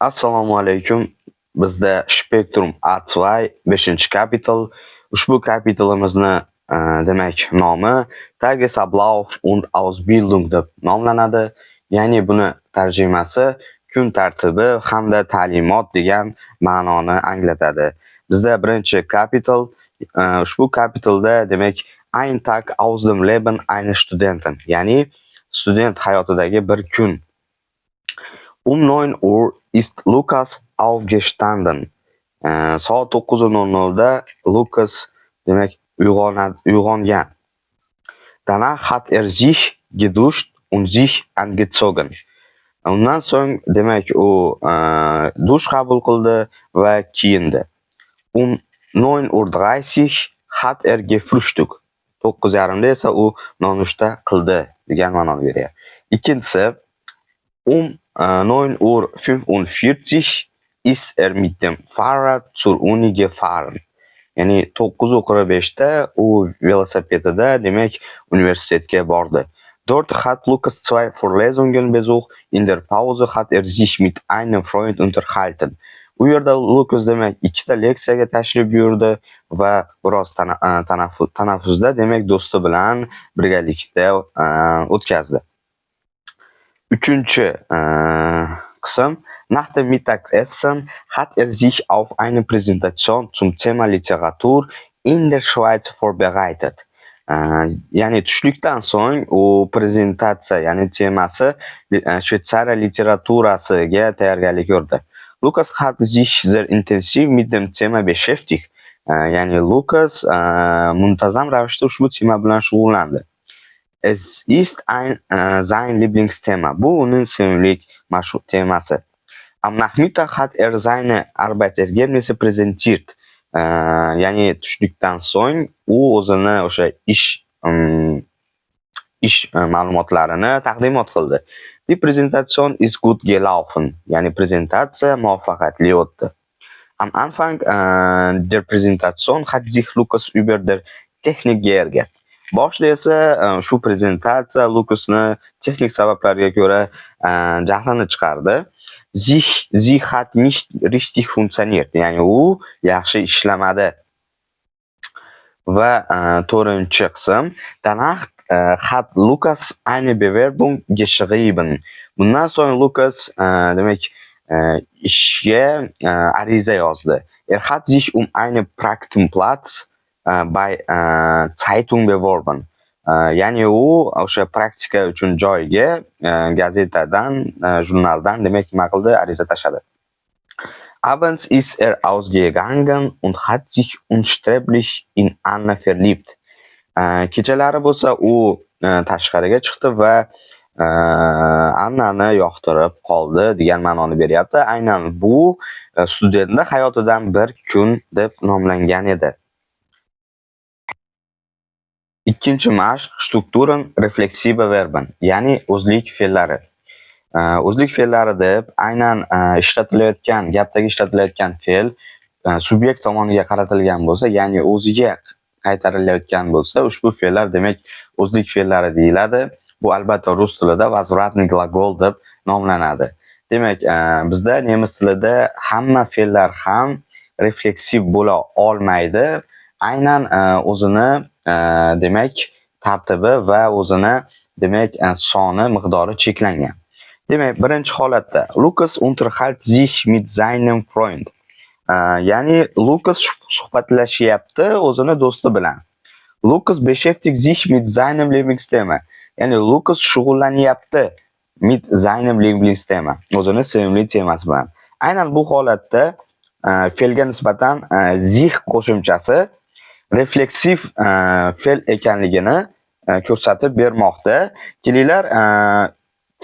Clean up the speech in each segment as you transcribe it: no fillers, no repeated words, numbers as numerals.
Assalomu alaykum. Bizda Spektrum A2 5-Kapitel. Ushbu kapitelimizni demak, nomi Tagesablauf und Ausbildung deb nomlanadi. Ya'ni buni tarjimasi kun tartibi hamda ta'limot degan ma'noni anglatadi. Bizda birinchi kapitel, ushbu kapitelda, demak, Ein Tag aus dem Leben eines Studenten, ya'ni student hayotidagi bir kun. Um 9 Uhr ist Lukas aufgestanden. Soat 9:00 da Lukas, demak, uyg'ongan. Danach hat er sich geduscht und sich angezogen. Undan so'ng, demak, u dush qabul qildi va kiyindi. Um 9:30 Uhr hat er gefrühstückt. 9:30 da esa u nonushta qildi degan ma'noni beryapti. Ikkinchisi, um 9:45 Uhr ist er mit dem Fahrrad zur Uni gefahren. Ya'ni 9:45 da u velosipedida, demak, universitetga bordi. Dort hat Lukas zwei Vorlesungen besucht. In der Pause hat er sich mit einem Freund unterhalten. U yerda Lukas, demak, ikkita leksiyaga tashrif buyurdi va biroz tanaffusda, demak, do'sti bilan birgalikda o'tkazdi. Uchinchi qism. Nach dem Mittagessen hat er sich auf eine Präsentation zum Thema Literatur in der Schweiz vorbereitet. Ya'ni tushlikdan so'ng u prezentatsiya, ya'ni temasi Shvetsariya literaturasiga tayyorgarlik ko'rdi. Lukas hat sich sehr intensiv mit dem Thema beschäftigt. Ya'ni Lukas muntazam ravishda ushbu tema bilan shug'ullandi. Es ist sein Lieblingsthema. Bu uning sevimli mashhur temasi. Am Nachmittag hat er seine Arbeitsergebnisse präsentiert. Ya'ni tushlikdan so'ng u o'zini o'sha ish ma'lumotlarini taqdimot qildi. Die Präsentation ist gut gelaufen. Ya'ni prezentatsiya muvaffaqiyatli o'tdi. Am Anfang der Präsentation hat sich Lukas über der Technik geärgert. Boshida esa shu prezentatsiya Lukasni texnik sabablarga ko'ra jahlini chiqardi. Sie hat nicht richtig funktioniert. Ya'ni u yaxshi ishlamadi. Va to'rtinchi qism. Danach hat Lukas eine Bewerbung geschrieben. Bundan so'ng Lukas, demak, ishga ariza yozdi. Er hat sich um einen Praktikumsplatz bei Zeitung beworben. Ya'ni u o'sha praktika uchun joyga gazetadan, jurnaldan, demak, nima qildi? Ariza tashladi. Abends ist er ausgegangen und hat sich unsterblich in Anna verliebt. Kechalari bo'lsa u tashqariga chiqdi va Annani yoqtirib qoldi degan ma'noni beryapti. Aynan bu studentlar hayotidan bir kun deb nomlangan edi. Ikkinchi mashq Strukturen reflexive Verben, ya'ni o'zlik fe'llari. O'zlik fe'llari deb aynan ishlatilayotgan, gapdagi ishlatilayotgan fe'l subyekt tomoniga qaratilgan bo'lsa, ya'ni o'ziga qaytarilayotgan bo'lsa, ushbu fe'llar, demak, o'zlik fe'llari deyiladi. Bu albatta rus tilida возвратный глагол deb nomlanadi. Demak, bizda nemis tilida hamma fe'llar ham refleksiv bo'la olmaydi. Aynan o'zini, demak, tartibi va o'zini, demak, soni, miqdori cheklangan. Demak, birinchi holatda Lukas unterhält sich mit seinem Freund. Ya'ni Lukas suhbatlashyapti o'zini do'sti bilan. Lukas beschäftigt sich mit seinem Lieblingsthema. Ya'ni Lukas shug'ullanyapti mit seinem Lieblingsthema. O'zini sevimli temasi bilan. Aynan bu holatda fe'lga nisbatan sich qo'shimchasi refleksiv fe'l ekanligini ko'rsatib bermoqda. Kelinglar,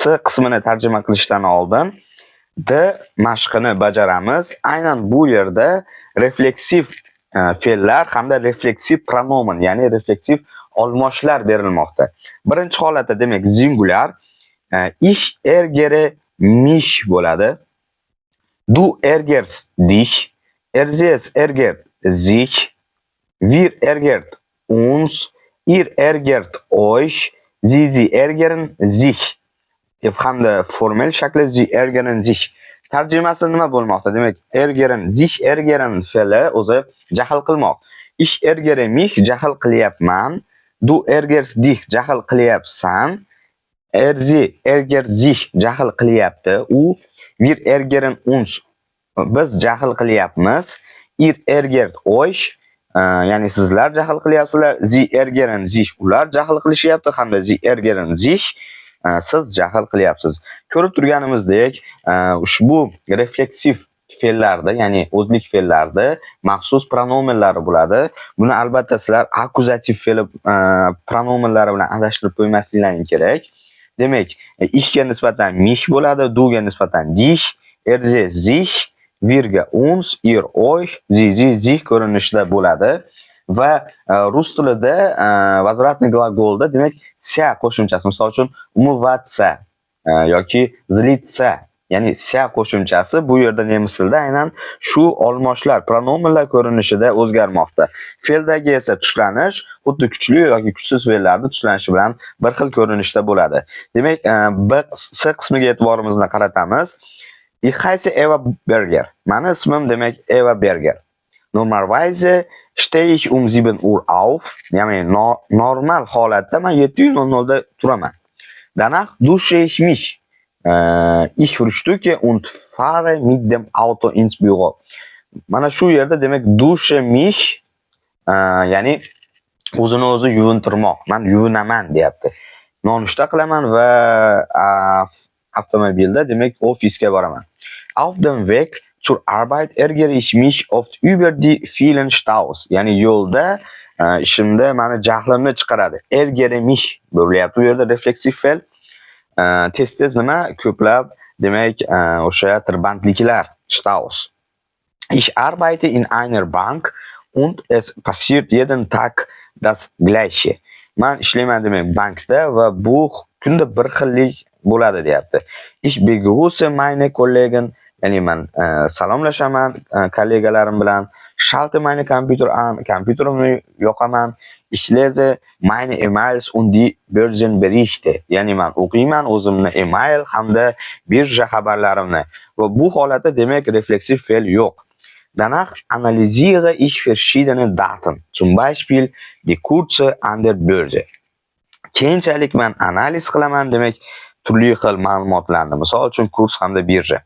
C qismini tarjima qilishdan oldin D mashqini bajaramiz. Aynan bu yerda refleksiv fe'llar hamda refleksiv Pronomen, ya'ni refleksiv olmoshlar berilmoqda. Birinchi holatda, demak, Singular ich ärgere mich bo'ladi. Du ärgerst dich, er, sie, es ärgert sich, wir ärgert uns, ihr ärgert euch, sie, sie ärgern sich. Hamda formal shakli sie ärgern sich. Tarjimasi nima bo'lmoqda? Demak, ärgern, sich ärgern fe'li o'zi jahl qilmoq. Ich ärgere mich, jahl qilyapman. Du ärgerst dich, jahl qilyapsan. Er, sie ärgert sich, jahl qilyapti. U. Wir ärgern uns, biz jahl qilyapmiz. Ihr ärgert euch, ya'ni sizlar jahl qilyapsizlar. Sie ärgern sich, ular jahl qilishyapti hamda Sie ärgern sich, siz jahl qilyapsiz. Ko'rib turganimizdek, ushbu refleksiv fe'llarda, ya'ni o'zlik fe'llarda maxsus Pronomen lari bo'ladi. Buni albatta sizlar akkuzativ fe'li Pronomen lari bilan adashtirib qo'ymasliklaring kerak. Demak, ich ga nisbatan mich bo'ladi, du ga nisbatan dich, er, sie sich, wir ga uns, ihr euch, Sie sie sich ko'rinishida bo'ladi. Va rus tilida возвратный глагол da, demak, ся qo'shimchasi, misol uchun, умываться yoki злиться, ya'ni ся qo'shimchasi bu yerda nemis tilida aynan shu olmoshlar, Pronomen lar ko'rinishida o'zgarmoqda. Fe'ldagi esa tuslanish xuddi kuchli yoki kuchsiz fe'llarni tuslanishi bilan bir xil ko'rinishda bo'ladi. Demak, B, C qismiga e'tiborimizni qaratamiz. Ich heiße Eva Berger. Mani ismim, demak, Eva Berger. Normalerweise stehe ich um 7 Uhr auf. Ya'ni normal holatda man 7:00 da turaman. Danach dusche ich mich. Ich frühstücke und fahre mit dem Auto ins Büro. Mana shu yerda, demak, dusche mich, ya'ni o'zini o'zi yuvintirmoq. Man yuvinaman deyapti. Nonushta qilaman va avtomobilda, demak, ofisga boraman. Auf dem Weg zur Arbeit ärgere ich mich oft über die vielen Staus. Ya'ni yo'lda ishimda mani jahlimni chiqaradi. Ärgere mich bo'lyapti bu yerda refleksiv fe'l. Tez-tez nima ko'plab, demak, o'sha tirbandliklar, Staus. Ich arbeite in einer Bank und es passiert jeden Tag das Gleiche. Man ishlayman, demak, bankda va bu kunda bir xillik bo'ladi deyapti. Ich begrüße meine Kollegen, ya'ni man salomlashaman kollegalarim bilan. Schalte meine Computer an, kompyuterimni yoqaman. Ich lese meine E-Mails und die Börsenberichte. Ya'ni man o'qiyman o'zimni email hamda birja xabarlarimni. Va bu holatda, demak, refleksiv fe'l yo'q. Danach analysiere ich verschiedene Daten, zum Beispiel die Kurse an der Börse. Keyinchalik man analiz qilaman, demak, turli xil ma'lumotlarni, misol uchun, kurs hamda birja.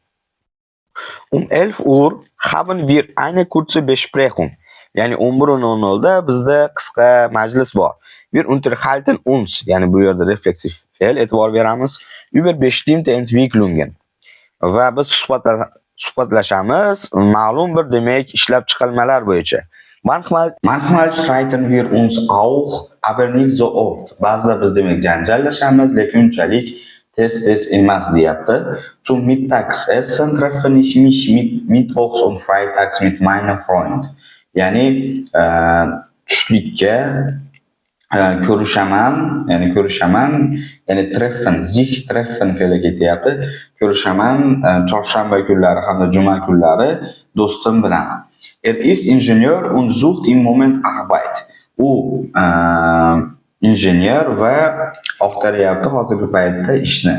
Um 11 Uhr haben wir eine kurze Besprechung. Ya'ni 11:00 da bizda qisqa majlis bor. Wir unterhalten uns, ya'ni bu yerda refleksiv fe'l, e'tibor beramiz. Über bestimmte Entwicklungen. Va biz suhbatlashamiz ma'lum bir, demak, ishlab chiqilmalar bo'yicha. Manchmal streiten wir uns auch, aber nicht so oft. Ba'zida biz, demak, janjallashamiz, lekin unchalik tez-tez emas deyapti. Zum Mittagessen treffe ich mich mit mittwochs und freitags mit meinem Freund. Ya'ni tushlikka ko'rishaman, ya'ni ko'rishaman, ya'ni treffen, sich treffen fe'li ketyapti. Ko'rishaman chorshanba kunlari hamda juma kunlari do'stim bilan. Er ist Ingenieur und sucht im Moment Arbeit. U injener va axtaryapti hozirgi paytda ishni.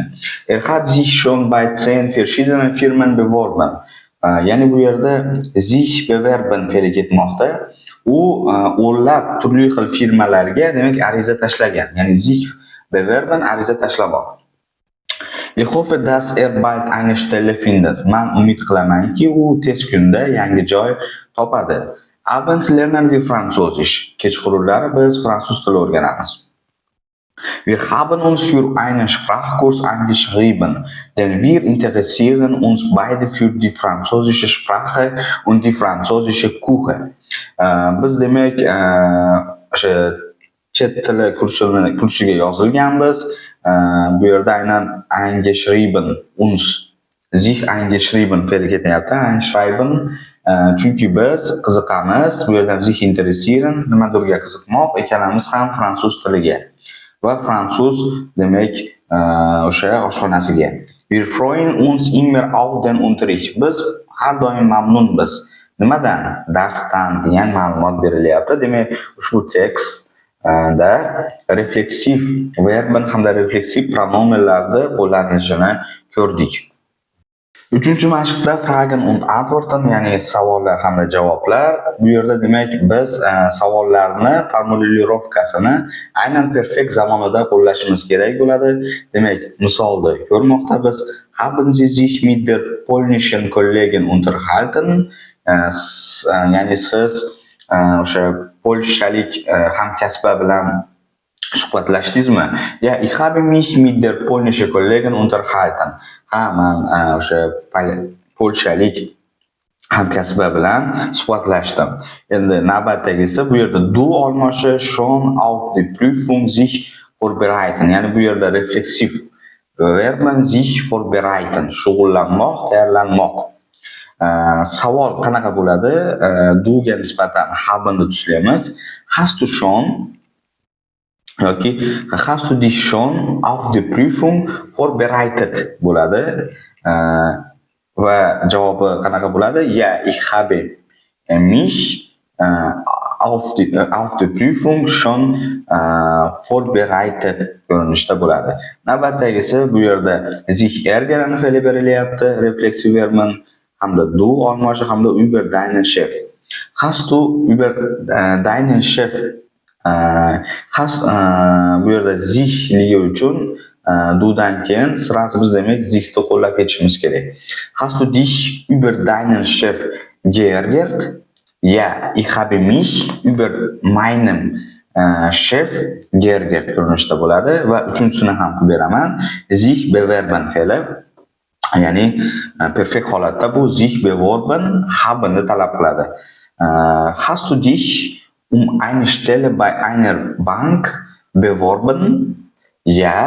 Er hat sich schon bei 10 verschiedenen Firmen beworben. Ya'ni bu yerda sich bewerben fe'li ketmoqda. U o'nlab turli xil firmalarga, demak, ariza tashlagan. Ya'ni sich bewerben, ariza tashlamoq. Ich hoffe, dass er bald eine Stelle findet. Man umid qilamanki, u tez kunda yangi joy topadi. Abends lernen wir Französisch. Kechqurunlari biz fransuz tili o'rganamiz. Wir haben uns für einen Sprachkurs eingeschrieben, denn wir interessieren uns beide für die französische Sprache und die französische Küche. Biz, demak, o'sha chet tili kursiga yozilganmiz. Bu yerda aynan eingeschrieben, uns, sich eingeschrieben fe'li ketyapti. Einschreiben, chunki biz qiziqamiz, bu yerda sich interessieren, nimadirga qiziqmoq, ikkalamiz ham fransuz tiliga va fransuz, demak, o'sha oshxonasiga. Wir freuen uns immer auf den Unterricht. Biz har doim mamnunmiz. Nimadan? Darsdan degan ma'lumot berilyapti. Demak, ushbu tekstda refleksiv Verben hamda refleksiv Pronomen larni qo'llanilishini ko'rdik. Uchinchi mashqda Fragen und Antworten, ya'ni savollar hamda javoblar. Bu yerda, demak, biz savollarni формулировка sini aynan Perfekt zamonida qo'llashimiz kerak bo'ladi. Demak, misolda ko'rmoqda biz: Haben Sie sich mit der polnischen Kollegin unterhalten? Ya'ni siz o'sha polshalik hamkasbi bilan suhbatlashdingizmi? Ja, ich habe mich mit der polnischen Kollegin unterhalten. Ha, man o'sha polshalik hamkasbi bilan suhbatlashdim. Endi navbatdagisi, bu yerda du olmoshi, schon auf die Prüfung sich vorbereiten. Ya'ni bu yerda refleksiv Verben sich vorbereiten, shug'ullanmoq, tayyorlanmoq. Savol qanaqa bo'ladi? Duga nisbatan habenni tuslaymiz. Hast du schon yoki hast du dich schon auf die Prüfung vorbereitet bo'ladi. Va javobi qanaqa bo'ladi? Ja, ich habe mich auf die Prüfung schon vorbereitet ko'rinishda bo'ladi. Navbatdagisi, bu yerda sich ärgern fe'li berilyapti, refleksiv Verben hamda du olmoshi hamda über deinen Chef. Hast du über deinen Chef hast bu yerda sichligi uchun dudan keyin сразу biz, demak, sichni qo'llab ketishimiz kerak. Hast du dich über deinen Chef geärgert? Ja, ich habe mich über meinen Chef geärgert ko'rinishda bo'ladi va uchinchisini ham qilib beraman. Sich bewerben fe'li, ya'ni Perfekt holatda bu sich beworben habenni talab qiladi. Hast du dich um eine Stelle bei einer Bank beworben? Ja,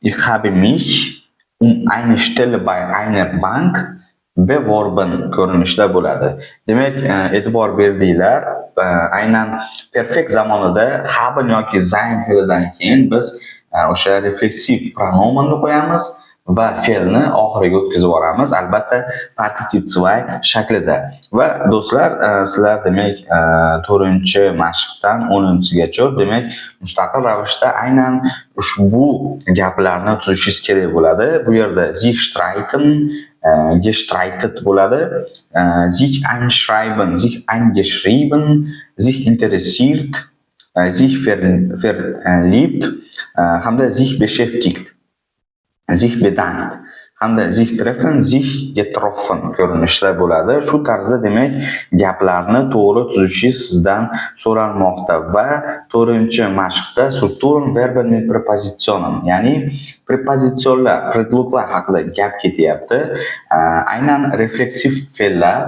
ich habe mich um eine Stelle bei einer Bank beworben ko'rinishda bo'ladi. Demak, e'tibor berdinglar, aynan Perfekt zamonida haben yoki sein fe'lidan keyin biz o'sha refleksiv Pronomenni qo'yamiz va fe'lni oxiriga o'tkazib yuboramiz, albatta, Partizip zwei shaklida. Va do'stlar, sizlar, demak, to'rtinchi mashqdan 10-sigacha, demak, mustaqil ravishda aynan ushbu gaplarni tuzishingiz kerak bo'ladi. Bu yerda sich streiten, gestreitet bo'ladi. Sich einschreiben, sich eingeschrieben, sich interessiert, sich verliebt hamda sich beschäftigt, sich bedankt hamda sich treffen, sich getroffen ko'rinishda bo'ladi. Shu tarzda, demak, gaplarni to'g'ri tuzishingiz sizdan so'ralmoqda va to'rtinchi mashqda Strukturen Verben mit Präpositionen, ya'ni prepozisionlar, предлог lar haqida gap ketyapti. Aynan refleksiv fe'llar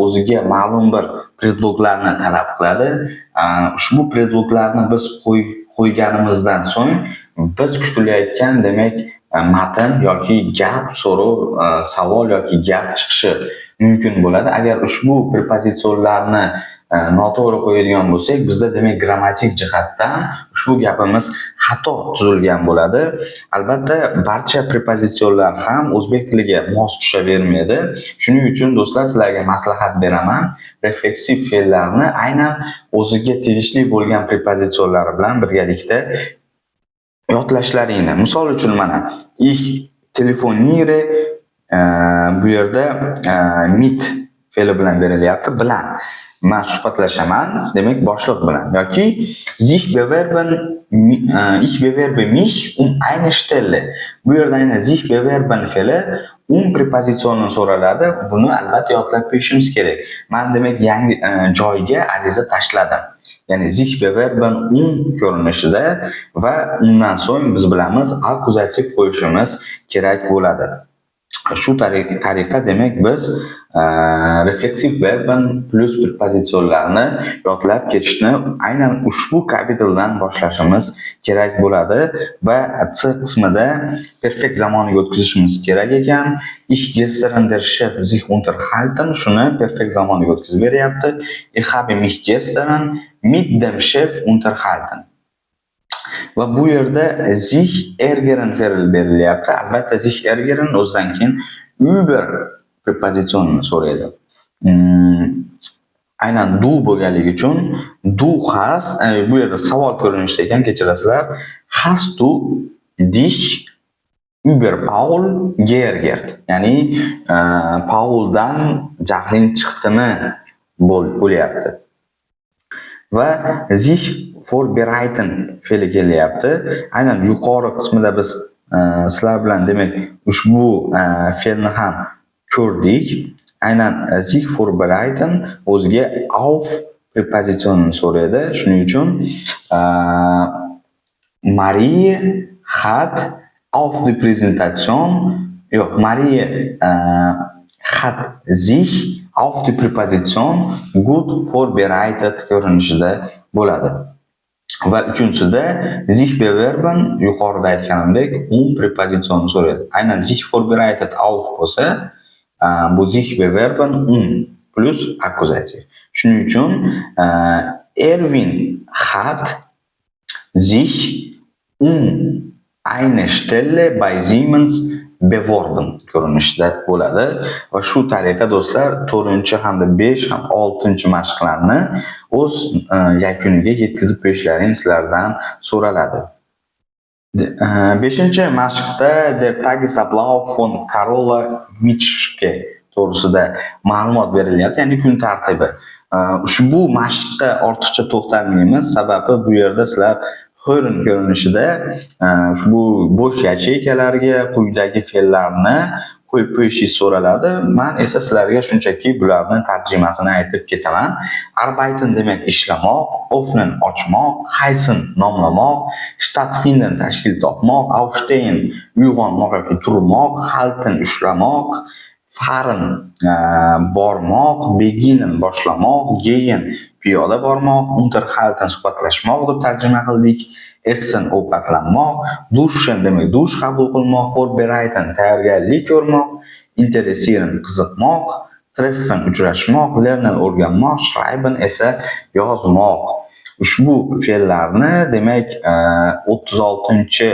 o'ziga ma'lum bir предлог larni talab qiladi. Ushbu предлог larni biz qo'yganimizdan so'ng biz kutilayotgan, demak, matn yoki gap, so'rov, savol yoki gap chiqishi mumkin bo'ladi. Agar ushbu prepozisionlarni noto'g'ri qo'yadigan bo'lsak, bizda, demak, grammatik jihatdan ushbu gapimiz xato tuzilgan bo'ladi. Albatta, barcha prepozisionlar ham o'zbek tiliga mos tushavermaydi. Shuning uchun, do'stlar, sizlarga maslahat beraman. Refleksiv fe'llarni aynan o'ziga tegishli bo'lgan prepozisionlari bilan birgalikda yodlashlaringni. Misol uchun, mana ich telefoniere, bu yerda mit fe'li bilan berilyapti, bilan. Man suhbatlashaman, demak, boshliq bilan yoki sich bewerben, ich bewerbe mich um eine Stelle. Bu yerda aynan sich bewerben fe'li prepozitsioni so'raladi. Buni albatta yodlab qo'yishimiz kerak. Man, demak, yangi joyga ariza tashladim. Ya'ni sich bewerben ko'rinishida va undan so'ng biz bilamiz, Akkusativ qo'yishimiz kerak bo'ladi. Shu tariqa, demak, biz refleksiv Verben plus prepozisionlarni yodlab ketishni aynan ushbu Kapitel dan boshlashimiz kerak bo'ladi va C qismida Perfekt zamoniga o'tkazishimiz kerak ekan. Ich gestern der Chef sich unterhalten, shuni Perfekt zamoniga o'tkazib beryapti. Ich habe mich gestern mit dem Chef unterhalten. Va bu yerda sich ärgern fe'li berilyapti. Albatta, sich ärgern o'zidan keyin über prepozitsionini so'raydi. Aynan du bo'lganligi uchun du hast, bu yerda savol ko'rinishida ekan, kechirasizlar. Hast du dich Über Paul geärgert. Ya'ni Pauldan jahling chiqdimi bo'lyapti. Va sich vorbereiten fe'li kelyapti. Aynan yuqori qismida biz sizlar bilan, demak, ushbu fe'lni ham ko'rdik. Aynan sich vorbereiten o'ziga auf Präpositionini so'raydi. Shuning uchun Marie hat auf die Präsentation, yo'q, Marie hat sich auf die Präposition gut vorbereitet ko'rinishida bo'ladi. Va uchinchisida sich bewerben, yuqorida aytganimdek, Präpositionni so'raydi. Aynan sich vorbereitet auf bo'lsa, bu sich bewerben plus Akkusativ. Shuning uchun Erwin hat sich eine Stelle bei Siemens beworben ko'rinishida bo'ladi. Va shu tariqa, do'stlar, 4 hamda 5 ham 6 mashqlarni o'z yakuniga yetkazib qo'yishlaring sizlardan so'raladi. 5 mashqda Der Tagesablauf von Carola Mitschke to'g'risida ma'lumot berilyapti, ya'ni kun tartibi. Ushbu mashqqa ortiqcha to'xtalmaymiz, sababi bu yerda sizlar hören ko'rinishida ushbu bo'sh yacheykalarga quyidagi fe'llarni qo'yib qo'yishingiz so'raladi. Man esa sizlarga shunchaki bularni tarjimasini aytib ketaman. Arbeiten demak ishlamoq, öffnen ochmoq, heißen nomlamoq, stattfinden tashkil topmoq, aufstehen uyg'onmoq yoki turmoq, halten ushlamoq, fahren bormoq, beginnen boshlamoq, gehen piyoda bormoq, unterhalten suhbatlashmoq deb tarjima qildik. Essen ovqatlanmoq, duschen demak dush qabul qilmoq, vorbereiten tayyorgarlik ko'rmoq, interessieren qiziqmoq, treffen uchrashmoq, lernen o'rganmoq, schreiben esa yozmoq. Ushbu fe'llarni, demak, 36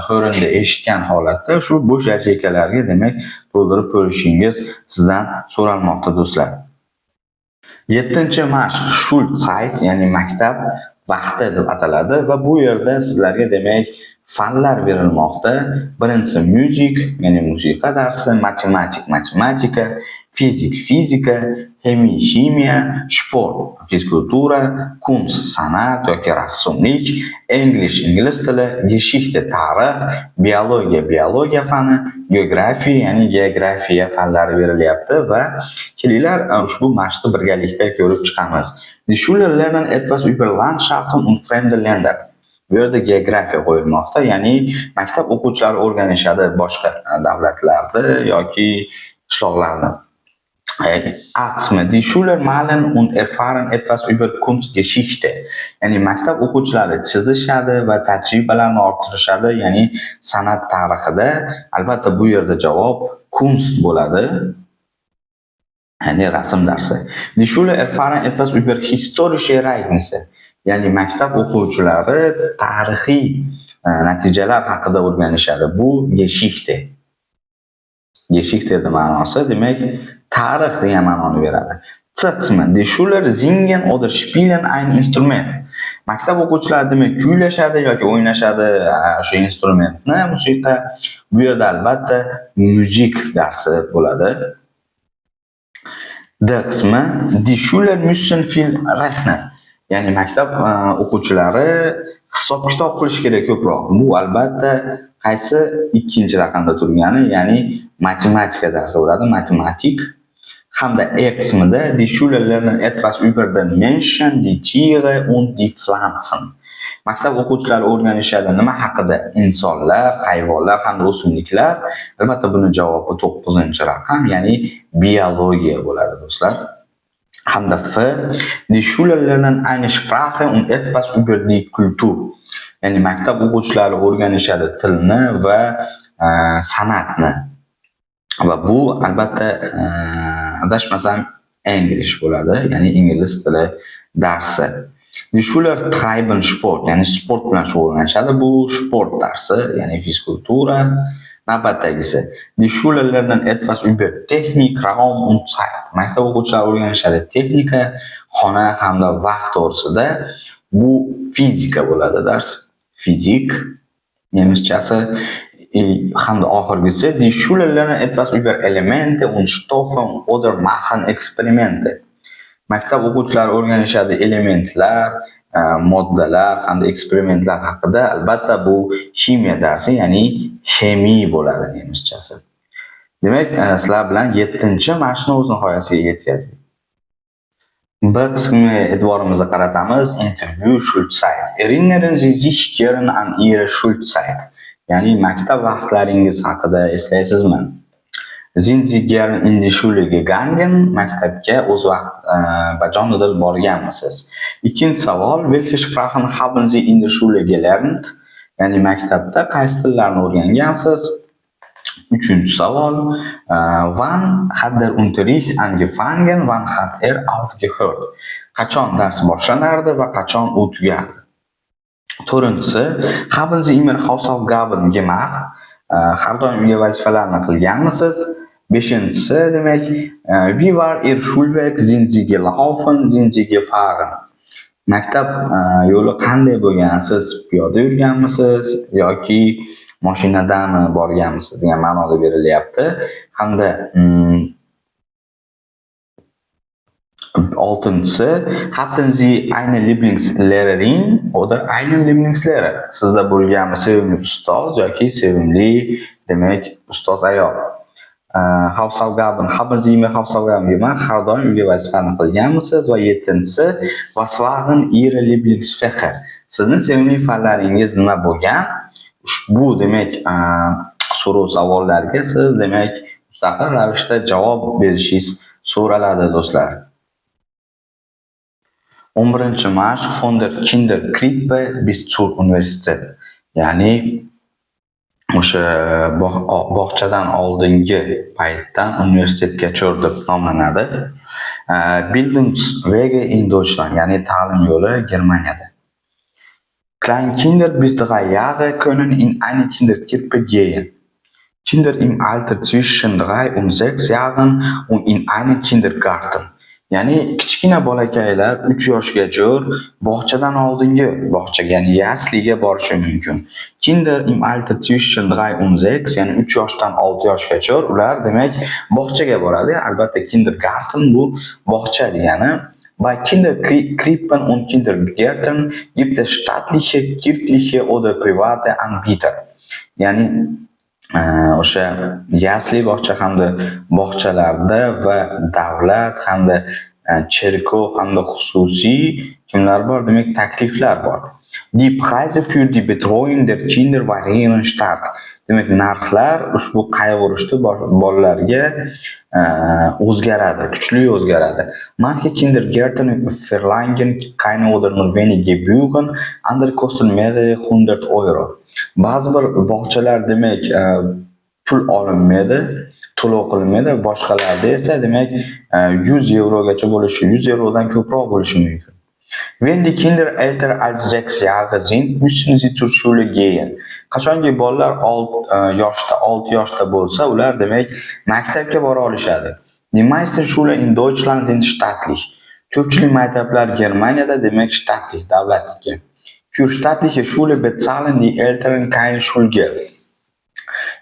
hörenda eshitgan holatda shu bo'sh yacheykalarga, demak, to'ldirib ko'rishingiz sizdan so'ralmoqda, do'stlar. Yettinchi mashq Schulzeit, ya'ni maktab vaqti deb ataladi va bu yerda sizlarga, demak, fanlar berilmoqda. Birinchisi Musik, ya'ni musiqa darsi, Mathematik matematika, Physik fizika, Chemie ximiya, Sport fizkultura, Kunst san'at yoki rassomlik, English ingliz tili, Geschichte tarix, Biologie biologiya fani, Geographie, ya'ni geografiya fanlari berilyapti va kelinglar, ushbu mashqni birgalikda ko'rib chiqamiz. Die Schüler lernen etwas über Landschaften und fremde Länder. Bu yerda geografiya qo'yilmoqda, ya'ni maktab o'quvchilari o'rganishadi boshqa davlatlarni yoki qishloqlarni. A qismi: Die Schüler malen und erfahren etwas über Kunstgeschichte. Ya'ni maktab o'quvchilari chizishadi va tajribalarni orttirishadi, ya'ni san'at tarixida. Albatta, bu yerda javob Kunst bo'ladi. Ya'ni rasm darsi. Die Schüler erfahren etwas über historische Ereignisse. Ya'ni maktab o'quvchilari tarixiy natijalar haqida o'rganishadi. Bu Geschichte. Geschichte ma'nosi, demak, tarix degan ma'noni beradi. C qismi: Die Schüler singen oder spielen ein Instrument. Maktab o'quvchilari, demak, kuylashadi yoki o'ynashadi o'sha instrumentni, musiqa. Bu yerda, albatta, Musik darsi bo'ladi. D qismi: Die Schüler müssen viel rechnen. Ya'ni maktab o'quvchilari hisob-kitob qilish kerak ko'proq. Bu, albatta, qaysi ikkinchi raqamda turgani, ya'ni matematika darsi bo'ladi, Mathematik. Hamda E qismida Die Schüler lernen etwas über den Menschen, die Tiere und die Pflanzen. Maktab o'quvchilari o'rganishadi nima haqida? Insonlar, hayvonlar hamda o'simliklar. Albatta, buni javobi 9-raqam, ya'ni biologiya bo'ladi, do'stlar. Hamda F: Die Schüler lernen eine Sprache und etwas über die Kultur. Ya'ni maktab o'quvchilari o'rganishadi tilni va san'atni. Va bu, albatta, adashmasam, English bo'ladi, ya'ni ingliz tili darsi. Die Schüler treiben Sport, ya'ni sport bilan shug'ullanishadi. Bu Sport darsi, ya'ni fizkultura. Navbatdagisi: Die Schüler lernen etwas über Technik, Raum und Zeit. Maktab o'quvchilari o'rganishadi texnika, xona hamda vaqt to'g'risida. Bu fizika bo'ladi dars. Physik nemischasi. Hamda oxirgisi: Die Schüler lernen etwas über Elemente und Stoffe oder machen Experimente. Maktab o'quvchilari o'rganishadi elementlar, moddalar hamda eksperimentlar haqida. Albatta, bu ximiya darsi, ya'ni Chemie bo'ladi nemischasi. Demak, sizlar bilan 7-mashqni o'z nihoyasiga yetkazdik. B qismiga e'tiborimizni qaratamiz. Interview Schulzeit. Erinnern Sie sich gern an Ihre Schulzeit? Ya'ni maktab vaqtlaringiz haqida eslaysizmi? Sind Sie gern in die Schule gegangen? Maktabga o'z vaqt bajonidil borganmisiz? Ikkinchi savol: Welche Sprachen haben Sie in der Schule gelernt? Ya'ni maktabda qaysi tillarni o'rgangansiz? Uchinchi savol: Wann hat der Unterricht angefangen? Wann hat er aufgehört? Qachon dars boshlanardi va qachon u tugardi? To'rtinchisi: Haben Sie immer Hausaufgaben gemacht? Har doim uyga vazifalarni qilganmisiz? Beshinchisi, demak, wie war Ihr Schulweg? Sind Sie gelaufen? Sind Sie gefahren? Maktab yo'li qanday bo'lgan? Siz piyoda yurganmisiz yoki mashinadami borganmisiz degan ma'noda berilyapti. Hamda oltinchisi: Hatten Sie eine Lieblingslehrerin oder einen Lieblingslehrer? Sizda bo'lganmi sevimli ustoz yoki sevimli, demak, ustoz ayol? Hausaufgaben, haben Sie immer Hausaufgaben gemacht? Har doim uyga vazifani qilganmisiz? Va yettinchisi: Was waren Ihre Lieblingsfächer? Sizni sevimli fanlaringiz nima bo'lgan? Ushbu, demak, so'rov savollarga siz, demak, mustaqil ravishda javob berishingiz so'raladi, do'stlar. 11-mashq: Von der Kinderkrippe bis zur Universität. Ya'ni o'sha bog'chadan oldingi paytdan universitetgacha deb nomlanadi. Bildungswege in Deutschland, ya'ni ta'lim yo'li Germaniyada. Kleinkinder bis 3 Jahre können in eine Kinderkrippe gehen. Kinder im Alter zwischen 3 und 6 Jahren und in einen Kindergarten. Ya'ni kichkina bolakaylar 3 yoshgacha bog'chadan oldingi bog'chaga, ya'ni ясли ga borishi mumkin. Kinder im Alter zwischen 3 und 6, ya'ni 3 yoshdan 6 yoshgacha ular, demak, bog'chaga boradi. Albatta, Kindergarten bu bog'cha degani. Bei Kinderkrippen und Kindergärten gibt es staatliche, kirchliche oder private Anbieter. Ya'ni o'sha ясли bog'cha hamda bog'chalarda va davlat hamda cherkov hamda xususiy kimlar bor? Demak, takliflar bor. Die Preise für die Betreuung der Kinder variieren stark. Demak, narxlar ushbu qayg'urishda bolalarga o'zgaradi, kuchli o'zgaradi. Manche Kindergärten verlangen keine oder nur wenig Gebühren, andere kosten mehrere hundert Euro. Ba'zi bir bog'chalar, demak, pul olinmaydi, to'lov qilinmaydi, boshqalarda esa, demak, 100 yevrogacha bo'lishi, 100 yevrodan ko'proq bo'lishi mumkin. Wenn die Kinder älter als 6 Jahre sind, müssen sie zur Schule gehen. Qachonki bolalar yoshda, 6 yoshda bo'lsa, ular, demak, maktabga bora olishadi. Die meisten Schulen in Deutschland sind staatlich. Ko'pchilik maktablar Germaniyada, demak, staatlich, davlatniki. Für staatliche Schule bezahlen die Eltern kein Schulgeld.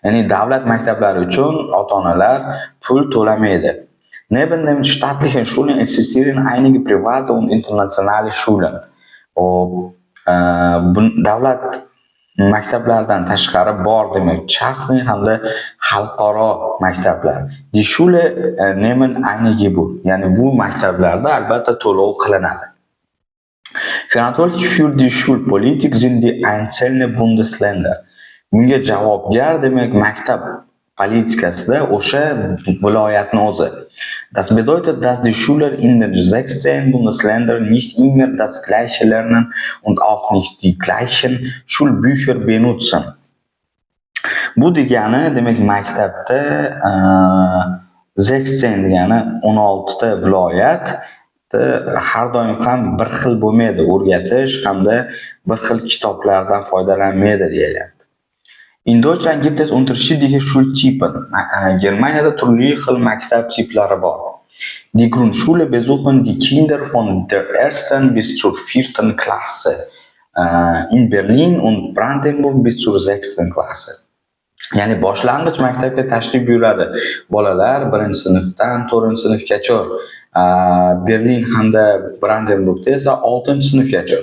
Ya'ni davlat maktablari uchun ota-onalar pul to'lamaydi. Neben den staatlichen Schulen existieren einige private und internationale Schulen. Hop, davlat maktablaridan tashqari bor, demak, частный hamda xalqaro maktablar. Die Schule nehmen eine Gebühr. Ya'ni bu maktablarda albatta to'lov qilinadi. Verantwortlich für die Schulpolitik sind die einzelnen Bundesländer. Bunga javobgar, demak, maktab politikasida o'sha viloyatni o'zi. Das bedeutet, dass die Schüler in den 16 Bundesländern nicht immer das Gleiche lernen und auch nicht die gleichen Schulbücher benutzen. Bu degani, demak, maktabda 16 degani 16 ta viloyat har doim ham bir xil bo'lmaydi o'rgatish hamda bir xil kitoblardan foydalanmaydi deyilyapti. In Deutschland gibt es unterschiedliche Schultypen. Germaniyada turli xil maktab tiplari bor. Die Grundschule besuchen die Kinder von der ersten bis zur vierten Klasse. In Berlin und Brandenburg bis zur sechsten Klasse. Ya'ni boshlang'ich maktabga tashrif buyuradi bolalar birinchi sinfdan to'rtinchi sinfgacha. Berlin hamda Brandenburgda esa oltinchi sinfgacha.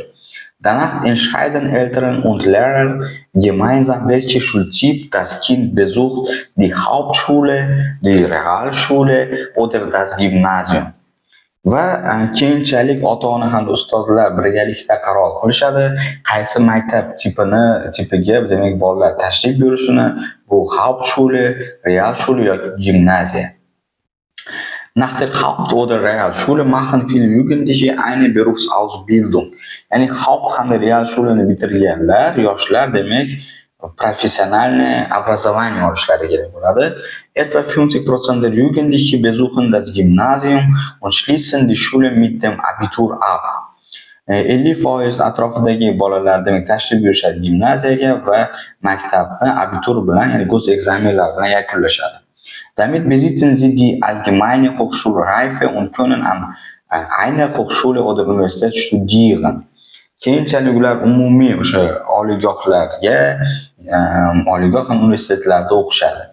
Danach entscheiden Eltern und Lehrer gemeinsam, welche Schultyp das Kind besucht: die Hauptschule, die Realschule oder das Gymnasium. Va keyinchalik ota-ona hamda ustozlar birgalikda qaror qilishadi, qaysi maktab tipiga, demak, bolalar tashrif buyurishini: bu Hauptschule, Realschule yoki gimnaziya. Nach der Haupt- oder Realschule machen viele Jugendliche eine Berufsausbildung. Ya'ni Haupt hamda Realschuleni bitirganlar, yoshlar, demak, профессиональное образование olishlari kerak bo'ladi. Etwa 50% der Jugendlichen besuchen das Gymnasium und schließen die Schule mit dem Abitur ab. 50% atrofidagi bolalar, demak, tashrif buyurishadi gimnaziyaga va maktabni Abitur bilan, ya'ni госэкзамен lar bilan yakunlashadi. Damit besitzen sie die allgemeine Hochschulreife und können an einer Hochschule oder Universität studieren. Keyinchalik ular umumiy o'sha oliygohlarga, oliygoh ham universitetlarda o'qishadi.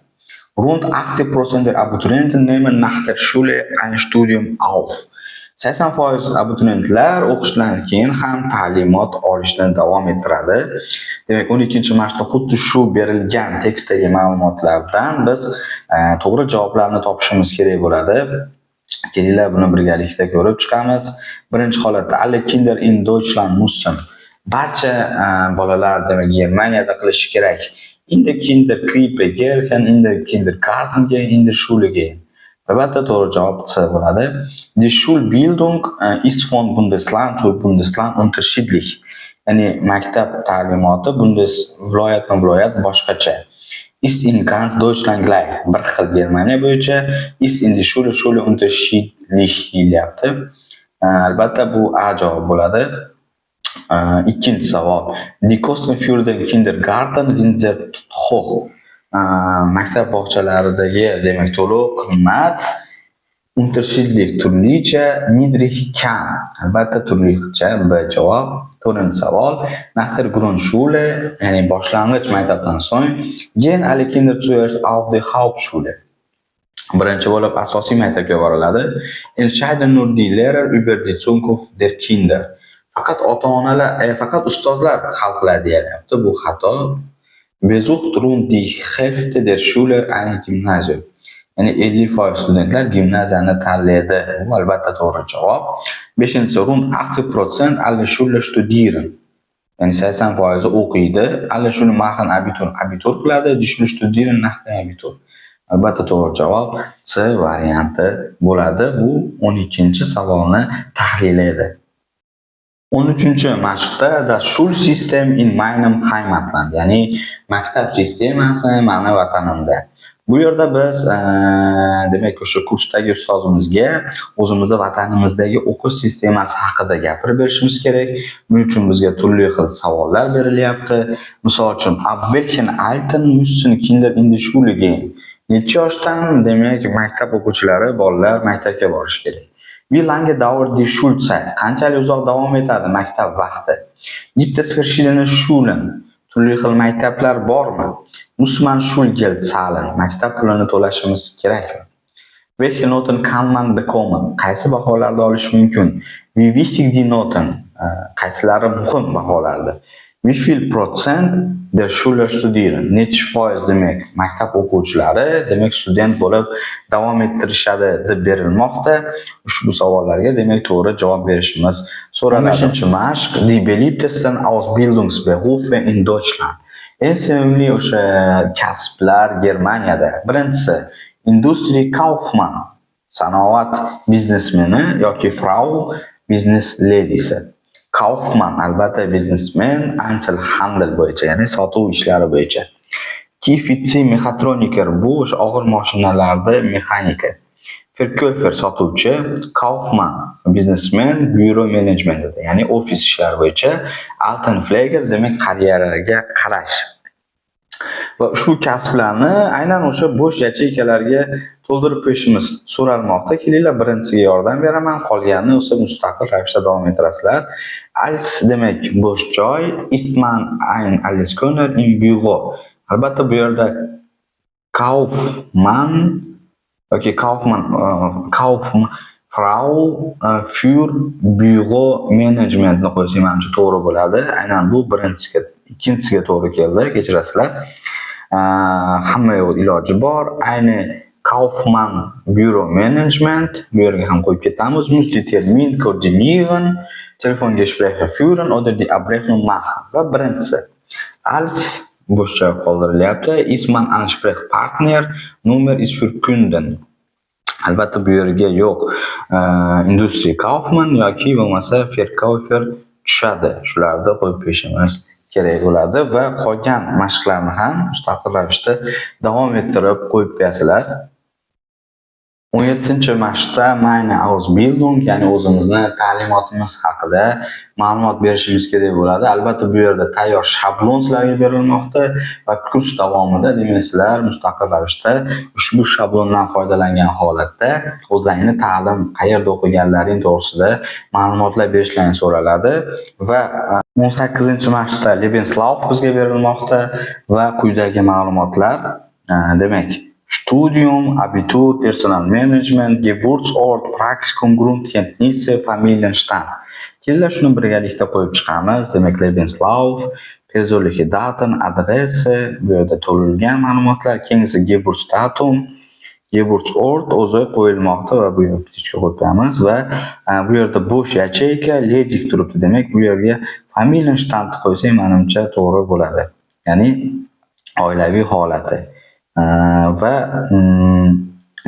Rund 80% der Abiturienten nehmen nach der Schule ein Studium auf. 80% abituriyentlar o'qishdan keyin ham ta'limot olishni davom ettiradi. Demak, 12-mashqda xuddi shu berilgan tekstdagi ma'lumotlardan biz to'g'ri javoblarni topishimiz kerak bo'ladi. Kelinglar, buni birgalikda ko'rib chiqamiz. Birinchi holatda alle Kinder in Deutschland müssen. Barcha bolalar, demak, Germaniyada qilishi kerak. In der Kinderkrippe gehen, in der Kindergarten gehen, in der Schule gehen. Albatta, to'g'ri javob C bo'ladi. Die Schulbildung ist von Bundesland zu Bundesland unterschiedlich. Ya'ni maktab ta'limoti Bundes viloyatma viloyat boshqacha. Ist in ganz Deutschland gleich. Bir xil Germaniya bo'yicha. Ist in die Schule unterschiedlich deyilyapti. Albatta, bu A javob bo'ladi. Ikkinchi savol. Die Kosten für den Kindergarten sind sehr hoch. Maktab bog'chalaridagi, demak, to'lov qimmat. Unterschiedlich turlicha, niedrig kam. Albatta, turlicha, B javob. To'rtinchi savol. Nach der Grundschule, ya'ni boshlang'ich maktabdan so'ng, gehen alle Kinder zuerst auf die Hauptschule. Birinchi bo'lib asosiy maktabga boriladi. Entscheiden nur die Lehrer über die Zukunft der Kinder. Faqat ota-onalar, faqat ustozlar hal qiladi deyilyapti. Bu xato. Besucht rund die Hälfte der Schüler ein Gymnasium. Ya'ni 50% studentlar gimnaziyani tanlaydi. Bu albatta to'g'ri javob. Beshinchisi, rund 80% aller Schüler studieren. Ya'ni 80% o'qiydi. Alle Schüler machen Abitur, Abitur qiladi. Die Schüler studieren nach dem Abitur. Albatta, to'g'ri javob C varianti bo'ladi. Bu 12-savolni tahlili edi. 13 mashqda Das Schulsystem in meinem Heimatland, ya'ni maktab sistemasi mani vatanimda. Bu yerda biz, demak, o'sha kursdagi ustozimizga o'zimizni vatanimizdagi o'qish sistemasi haqida gapirib berishimiz kerak. Buning uchun bizga turli xil savollar berilyapti. Misol uchun, ab welchem Alter müssen Kinder in die Schule gehen? Necha yoshdan, demak, maktab o'quvchilari, bolalar maktabga borishi kerak? Wie lange dauert die Schulzeit? Qanchalik uzoq davom etadi maktab vaqti? Gibt es verschiedene Schulen? Turli xil maktablar bormi? Muss man Schulgeld zahlen? Maktab pulini to'lashimiz kerakmi? Welche Noten kann man bekommen? Qaysi baholarni olish mumkin? Wie wichtig die Noten? Qaysilari muhim baholarda? Wie viel Prozent der Schüler studieren? Nechi foiz, demak, maktab o'quvchilari, demak, student bo'lib davom ettirishadi deb berilmoqda. Ushbu savollarga, demak, to'g'ri javob berishimiz so'raladi. 15-mashq Die beliebtesten Ausbildungsberufe in Deutschland. Eng sevimli o'sha kasblar Germaniyada. Birinchisi Industriekaufmann, sanoat biznesmeni yoki Frau biznes ledisi. Kaufmann albatta biznesmen, Einzelhandel bo'yicha, ya'ni sotuv ishlari bo'yicha. Kfz Mechatroniker, bu o'sha og'ir mashinalarda mexanika. Verkäufer sotuvchi, Kaufmann biznesmen, byuro menejmentida, ya'ni ofis ishlari bo'yicha. Altenpfleger, demak, qariyalarga qarash. Va ushbu kasblarni aynan o'sha bo'sh yacheykalarga to'ldirib qo'yishimiz so'ralmoqda. Kelinglar, birinchisiga yordam beraman, qolganini o'zi mustaqil ravishda davom ettirasizlar. Als, demak, bo'sh joy, ist man ein Alleskönner im Büro. Albatta bu yerda Kaufmann yoki Kaufman, Kauffrau für Büromanagementni qo'ysak, manimcha to'g'ri bo'ladi. Aynan bu birinchisiga, ikkinchisiga to'g'ri keldi, kechirasizlar. Hamma yo'q, iloji bor. Ayni Kaufmann Büromanagement bu yerga ham qo'yib ketamiz. Muss die Termin koordinieren, Telefongespräche führen oder die Abrechnung machen. Va birinchisi als bo'sh joy qoldirilyapti. Ist man Ansprechpartner, Nummer ist für Kunden. Albatta bu yerga yo'q, Industriekaufmann yoki bo'lmasa Verkäufer tushadi. Shularni qo'yib qo'yishimiz kerak bo'ladi va qolgan mashqlarni ham mustaqil ravishda davom ettirib qo'yib qo'yasizlar. 17-mashqda meine Ausbildung, ya'ni o'zimizni ta'limotimiz haqida ma'lumot berishimiz kerak bo'ladi. Albatta bu yerda tayyor shablon sizlarga berilmoqda va kurs davomida, demak, sizlar mustaqil ravishda ushbu shablondan foydalangan holatda o'zlaringni ta'lim, qayerda o'qiganlaring to'g'risida ma'lumotlar berishlaring so'raladi. Va 18-mashqda Lebenslauf bizga berilmoqda va quyidagi ma'lumotlar, demak, Studium, Abitur, Personalmanagement, Geburtsort, Praktikum, Grundkenntnisse, Familienstand. Kelinglar, shuni birgalikda qo'yib chiqamiz. Demak, Lebenslauf, persönliche Daten, Adresse, bu yerda to'ldirilgan ma'lumotlar, keyingisi Geburtsdatum, Geburtsort o'zi qo'yilmoqda va bu yerga птичка qo'yib qo'yamiz va bu yerda bo'sh ячейка, ledig turibdi. Demak, bu yerga Familienstand qo'ysak, manimcha to'g'ri bo'ladi. Ya'ni oilaviy holati. Va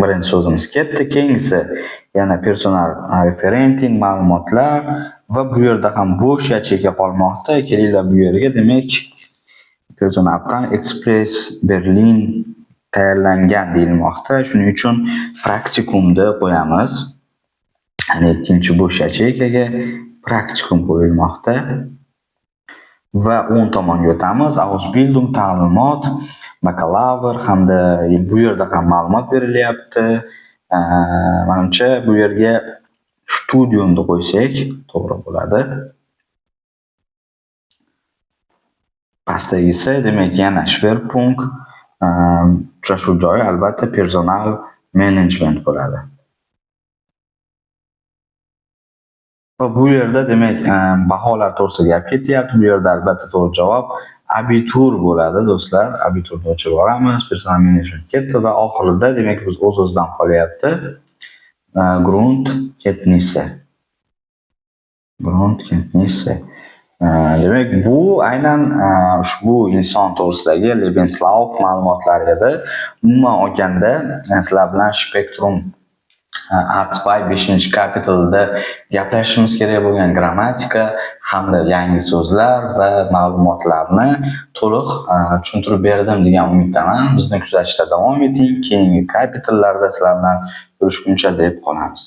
birinchi so'zimiz ketdi. Keyingisi yana Personalreferentin ma'lumotlar va bu yerda ham bo'sh ячейка qolmoqda. Kelinglar, bu yerga, demak, Personalabteilung Express Berlin tayyorlangan deyilmoqda. Shuning uchun Praktikumni qo'yamiz. Ya'ni ikkinchi bo'sh ячейка ga Praktikum qo'yilmoqda. Va o'ng tomonga o'tamiz. Ausbildung, ta'limot, bakalavr hamda bu yerda ham ma'lumot berilyapti. Manimcha bu yerga Studiumni qo'ysak to'g'ri bo'ladi. Pastdagisi, demak, yana Schwerpunkt, uchrashuv joyi albatta Personalmanagement bo'ladi. Va bu yerda, demak, baholar to'g'risida gap ketyapti. Bu yerda albatta to'g'ri javob Abitur bo'ladi, do'stlar. Abiturni o'chirib yuboramiz. Personalmanagement ketdi va oxirida, demak, biz o'z-o'zidan qolyapti. Grundkenntnisse. Grundkenntnisse. Demak, bu aynan ushbu inson to'g'risidagi Lebenslauf ma'lumotlari edi. Umuman olganda, sizlar bilan Spektrum A2 5-kapitalda gaplashishimiz kerak bo'lgan grammatika hamda yangi so'zlar va ma'lumotlarni to'liq tushuntirib berdim degan umiddaman. Bizni kuzatishda davom eting. Keyingi kapitallarda sizlar bilan ko'rishguncha deb qolamiz.